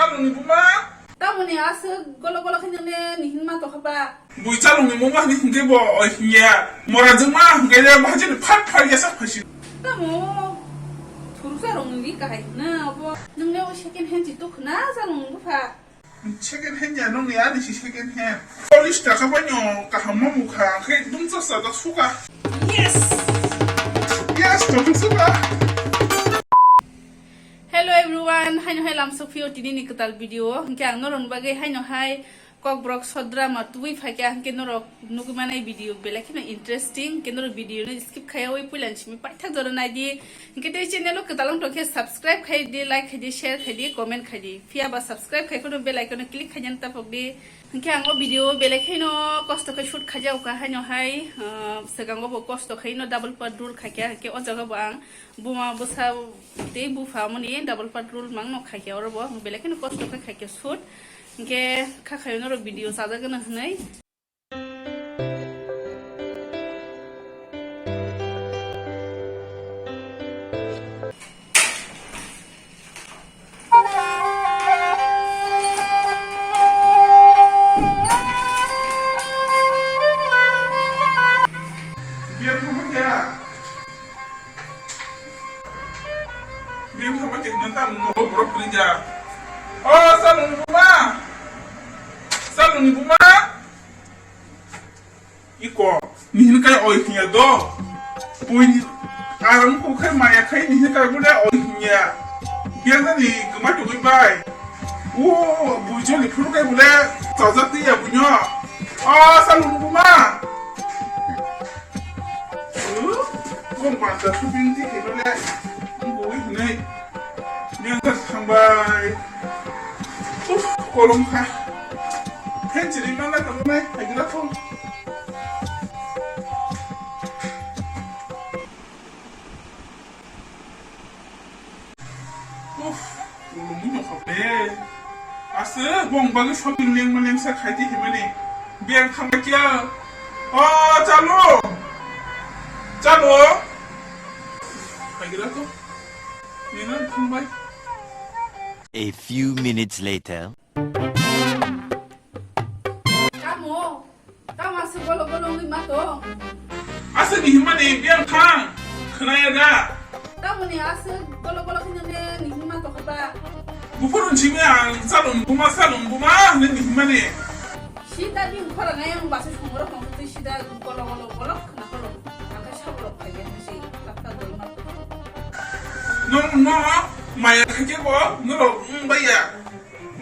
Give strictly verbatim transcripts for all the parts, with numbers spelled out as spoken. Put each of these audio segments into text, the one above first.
Chalungni buma. Tamoni aswk golo golo khe nini hinma tokha ba. Bui chalungni buma hini hingke bo oi hingya. Mora jwngma hingke le bahai jani phat phat ya sak phaisi. Tamo thuruksa rongni kahai na abo. Nungle o second hand chi tuk na chalung bupha. Second hand ya nung ya ni si second hand. Polish taka banyo kaham ma mukha khe dum sa sa da suka. Yes. Yes, to suka. Hello everyone, haino hai lamsok phio tini ni kwtal video. Hwnkhe ang norok bagwi haino hai kokborok sodra ma tubui phaikha, hwnkhe norok nugwi manai video belai kheno interesting, hwnkhe norok video no skip khaiwi puila ni simi paithak jora naidi. Hwnkhe tei channel o kwtal wng tongkhe subscribe khaidi, like khaidi, share khaidi, comment khaidi. Phiya ba subscribe khai kheno bell icon o click khaina tapokdi. Hwnkhe ang o video belai kheno kosto khai shoot khaijao kha haino hai, ah, swkango bo kosto khaino double part role khaikha, hwnkhe o jaga bo ang buma bwsa tei bupha mani double part role mangno khaikha oro bo belai kheno kosto khai khaikha shoot. Hwnkhe kha khayo norok video chajak gana hwnwi. Biyang thangma khe nang tamo nogo borok kwrwi ja. O Salungni buma! Salungni buma! Iko, ni hin kai oi hinya do. Pui aram ko khai maya khai ni hin kai bule oi hinya. Biyang ni gumai tugui bai. O, bui joli phuru kai bule chajak tiya bunyo. O Salungni buma! Kong panta shopping ti khe bole bui hinai. Yang ka sambai. Uf, kolom kha. Hen chiri mana ka bole, agira thong. Uff, ulungwi nokha ble. Aswk bong bagwi shopping lengma lengsa khaidi himani. Biyang thangma kiya. O, chalo. Chalo. Khagira to. Nina thangbai. A few minutes later. Tamo? Tamo aswk golo golo wngwi ma tong? Aswk ni himani biyang thang, khwnaya da? Tamoni aswk golo golo khe nang ni himma tong kha ba? Buphuru simi ang chalung buma, chalung buma hwnwi ni himani. Sida bini khorang ayang basa songro tong twi sida golo golo golo khna golo. Ang khe sabolok phai ya si tak tak golo ma tong. Nong no maya khaikhe bo norok wng baiya.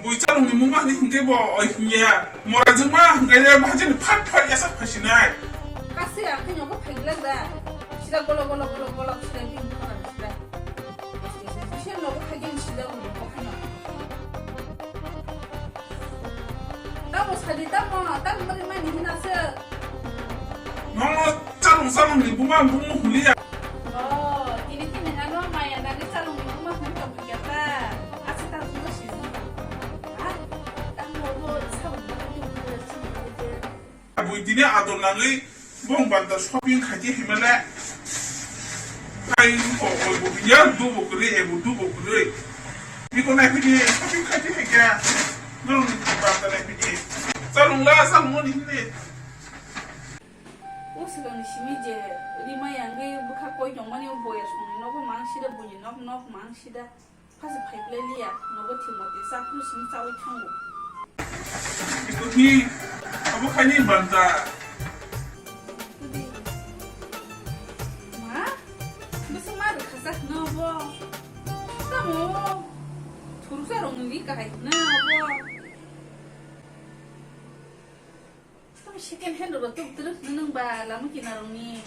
Bui chalungni mungma hwnwi hinkhe bo oi hinya. Mora jwngma hwnkhe le bahai jani phat phat yasak phaisinai. Kasi ang khe nogo phaigwlak da. Sida golo golo golo golo sida bini khorang sida. Sida nogo phaigwlak sida golo golo kheno. Tamo sadi tamo, tamo mari mani hina se. Nono chalung chalungni buma bumung huliya. Oh, tini tini ano maya nani chalungni buma hwnwi tongphiya ta. Asa ta hwnwi sini. Ha? Tamo bo chalung bumung hwnwi tongphiya. Bui tini ador nangwi bong banta shopping khaiti himale. Ai ko oi bo biya dubo kre e bo dubo kre. Biko nai pidi shopping khaiti hikya. Nang ni banta nai pidi. Chalung la chalung ni hini. O swkangni simi je rima yangwi bwkha koi tongmani o boya songni nogo mang sida, buini nok nok mang sida. Phasi phaiblai liya, nogo thwngmati chaphuru simi chaui thango. Ikuti, abo khaini banta. Ma? Bwswk ma rwkha jak no bo? Tamo? Thuruksa rokni ri kahai no bo? Tamo second hand rok tuk truk nung ba lama kinarokni.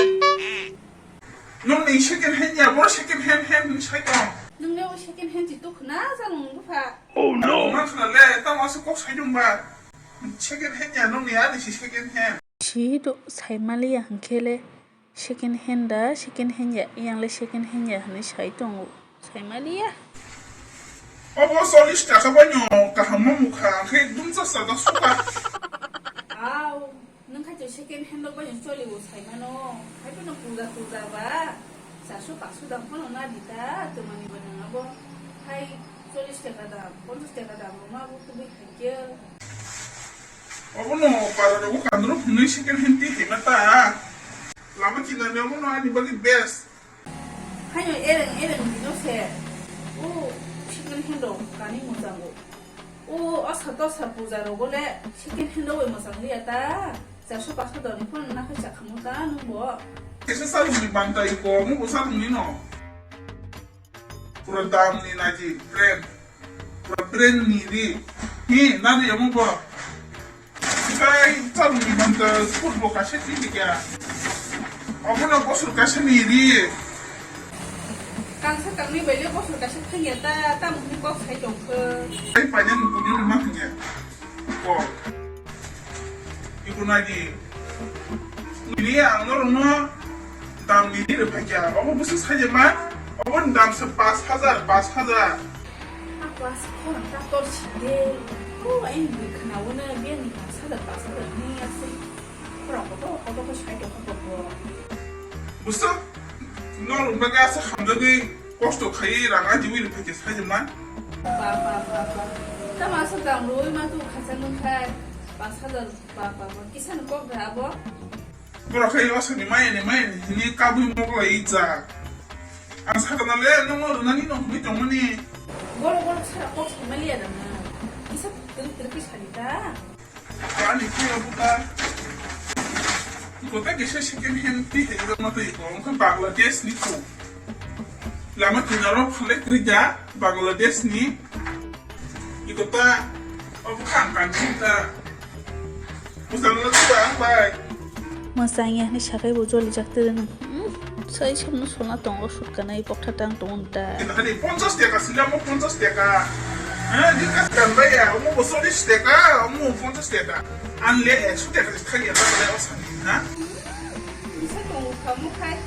Nung ni second hand ya, bo second hand hand ni sai tong. Nung le o second hand ti tuk na sa nung bupha. Oh no. Nung khna le tamo se kok sai dong ba. Second hand ya nung ni ani si second hand. Si do sai mali ya hwnkhe le. Second hand da, second hand ya, yang le second hand ya hwnwi sai tongo, sai maliya. Obo chollish taka bai no kaham ma mukha, khe dumsa sada suka. Au, nung khai to second hand rok bai no choli bo sai mano, hai to no puja puja ba, chaso paso dam phano na dita, to mani ba nang abo, hai. Chollish taka dam, ponchash taka dam rwma bo kubui khaikhe. Obono para rogo kandro hwnwi second hand twi khaima ta. Lama kinani obono ani bagwi best. Haino ereng ereng dino se. O second hand rok kani mwchango. O osa tosa puja rogo le second hand rok bai mwchang liya ta. Charso paso dor ni phone na khai chakhamu ta nung bo. Kesa salung ni banta iko, omo bo salung ni no. Pura dam ni naji brand. Pura brand ni ri. Hi, nari omo bo. Kai salung ni banta school bo kaisa twi kya. Omo no bosor kaisa ni ri. Kangsa kangni bai le bosor kaisa thangya ta, ta mungni kok sai tong khe. Kai paina ni budi ma thangya. Ko. Ibu nagi. Ini ang norokno dam ni ni rwphaikya. Obo busu saijama. Obo ni dam se pash hajar, pash hajar. A pash khorang ta tor si de. Ko ai ni khna wona biya ni pash hajar, pash hajar ni ase. Khorang koto koto ko sai tong khe bo. Busu. Norok bagwi asa hamjagwi kosto khaiwi rang ajiwi rwphaikya saijama. Ba, ba, ba, ba. Tamo asa dam rwwi ma tu khacha nung khai. Pash hajar, ba, ba, ba. Kisa ni kok da abo. Borok khai asani maya ni, maya ni hini kabui moglai ja. Ang sakana le nungno rwnani no hwnwi tongmani. Borok, borok sara kok sai maliya da na. Kisa twrwk twrwk khe sadi ta. Ani khe abo ta. Iko ta kisa second hand twi hai ro ma twi ko. Wngkha Bangladesh ni ko. Lama kinaro phalai kwrwi da Bangladesh ni. Iko ta. Abo kha ang kanti ta. Bwskango ta ang bai. Mwsang ya hinwi sakai bo jolijak twrwng. Hmm, sai samno sona tongo sutkanai bokha tang tongo da. Ina hani ponchash taka sila mo ponchash taka. Ha, di kas kan bai ya, omo bo chollish taka, omo ponchash taka. An le ekso taka thagi ya ta le o sani, ha? Bisa tongo khamu khai.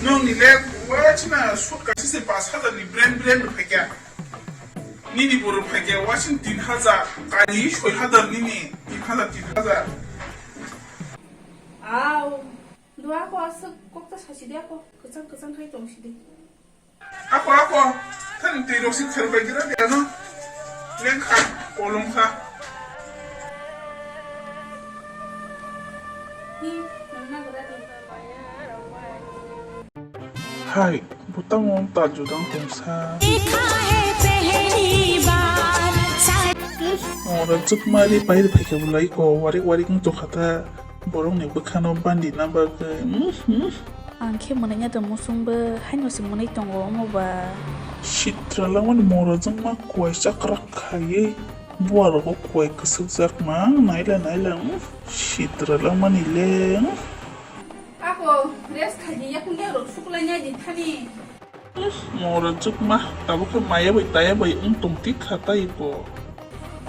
Nong ni le wa china suit kasi se pash hajar ni brand brand phai kya. Nini borok phaikhe wasing tin hajar, kani soi hajar nini, tin hajar, tin hajar. Aw, do ako aswk kokta sasi de ako, kwchang kwchang khai tong si de. Ako, ako, thani twi rok si kher bai gira de ano. Leng kha, kolom kha. Hi, nang na gira de. Hai, butang wng ta judang tongsa. Ora chukmari pai phaikhe bulai ko warik warik wng tongkha ta borok ni bwkhano bandi na bagwi. Ang khe mwnwi ya da musung bo haino se mwnwi tongo omo ba. Sitra langmani mora jwngma kuai chakrak khaiwi buarogo kuai kwswkjak mang naila naila. Sitra langmani le. Ako, rest khaidi, yakung yakrok suklai nai di thani. Mora chukma, tabuk khe maya bai taya bai wng tong tik kha tai bo.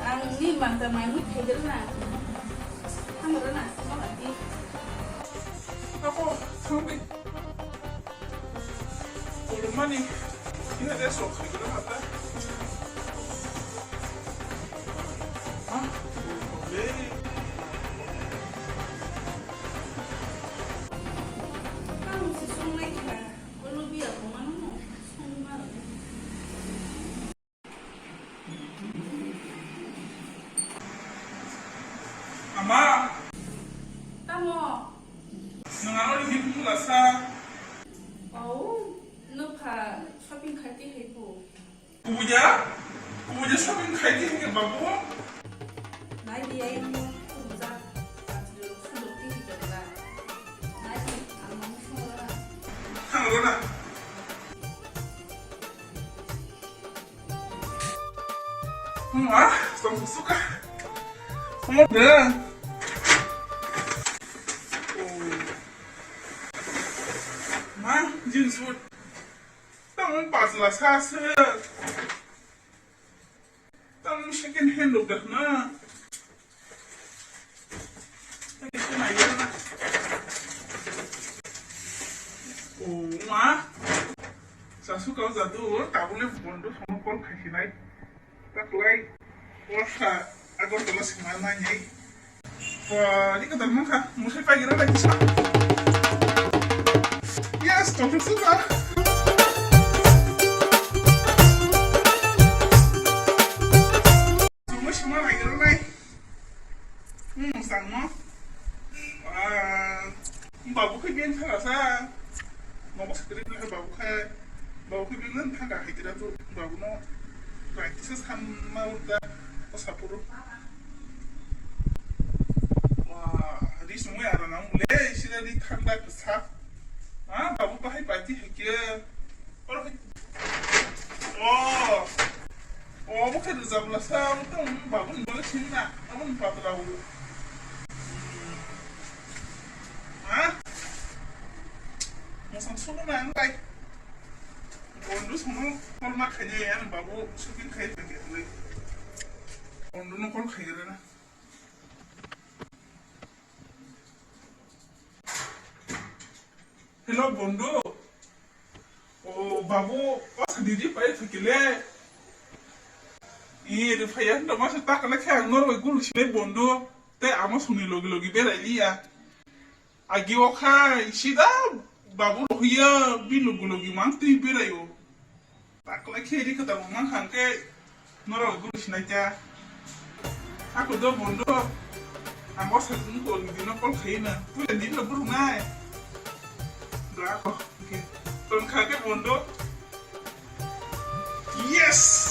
Ang ni mangta mai mui khaidel na. Ang rana, ma mati. Ako, thang di. Kolomani, ina de sok khaidel na ta. Ah, le. Ama. Tamo. Nang ano di hipu la sa. Au, no pha shopping khai te hai po. Kubuja, kubuja shopping khai di hingke babu. Nai di ai mo kubuja, pachilo sudok di hingke ba. Nai di ang mo sudok na. Hang lo na. Hmm, ah, tong suka. Mo de. Oh. Ma, jeans food. Tamo pachla sa se. Tamo second hand rok da na. O ma. Sasu kau jadu, tabule bondo somo call khasinai. Taklai. Wasa Agartala sima nai. Wah, ini ketar mangkha, musai pagi rada kisa. Yes, tongthok suka. tangno. Ah, babu khe beng thangasa. Nogo sakri beng babu khe. Babu khe beng thangka hai tira tu babu no. Practice san ma urda. O sapuru. Wah, ri sumui ara nang le sida ri thangda kesa. Ah, babu bahai party hai khe. Oro hai. Oh. Oh, bo khe rwjap lasa, abo to, um, babu ni bole sini na, abo ni patla bo. Hmm. Ha? Mosang solo na ang bai. Bondu sono, kol ma khaye, ang babu shooting khaye, khaye, khaye. Bondu no kol khaye na. Hello, bondu. O, babu, o, sa didi pai thakile. I, ri phaya ndo ma sa takla khe ang norwai gulu sinai bondu. Te amo suni logi logi berai liya. Agi o khai, sida babu rohiya, bi logi logi mang twi berai o. Takla khe ri kata mang hang khe. Norok guru sinai kha. Ako do bondo. Ang o sajwk ni kol ni dino kol khaina. Puila dino buru nai. Do ako. Okay. Ton kha khe bondo. Yes!